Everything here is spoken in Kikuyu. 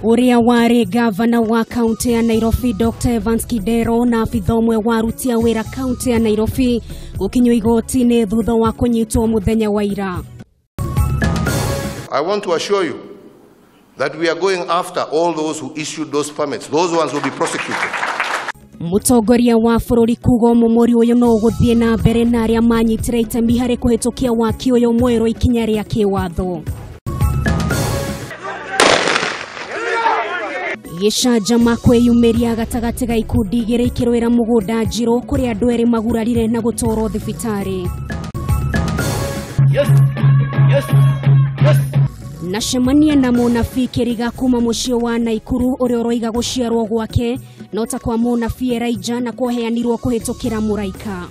Ũrĩa warĩ gavana wa kaunti ya Nairobi Dr. Evans Kidero na abitha ũmwe wa aruti a wĩra kaunti ya Nairobi gũkinyio igoti-inĩ thutha wa kũnyitwo mũthenya wa ira. I want to assure you that we are going after all those who issued those permits. Those ones will be prosecuted. Mũtongoria wa bũrũri kuga mũmũri ũyũ no ũgũthiĩ na mbere na arĩa manyitire itemi harĩ kũhĩtũkia waki ũyũ mwerũ ikinya rĩa kĩwatho. Gĩcanjama kwĩyumĩria gatagatĩ ga ikundi igĩrĩ ikĩrũĩra mũgũnda Njirũ kũrĩa andũ erĩ magurarire na gũtwarwo thibitarĩ. Yes, yes, yes. Na cemania na mũnabii Kĩriga kuma mũciĩ wa Naikuru ũrĩa ũroiga gũciarwo gwake no ta kwa mũnabii Elijah na kũheanirwo kũhĩtũkĩra mũraika.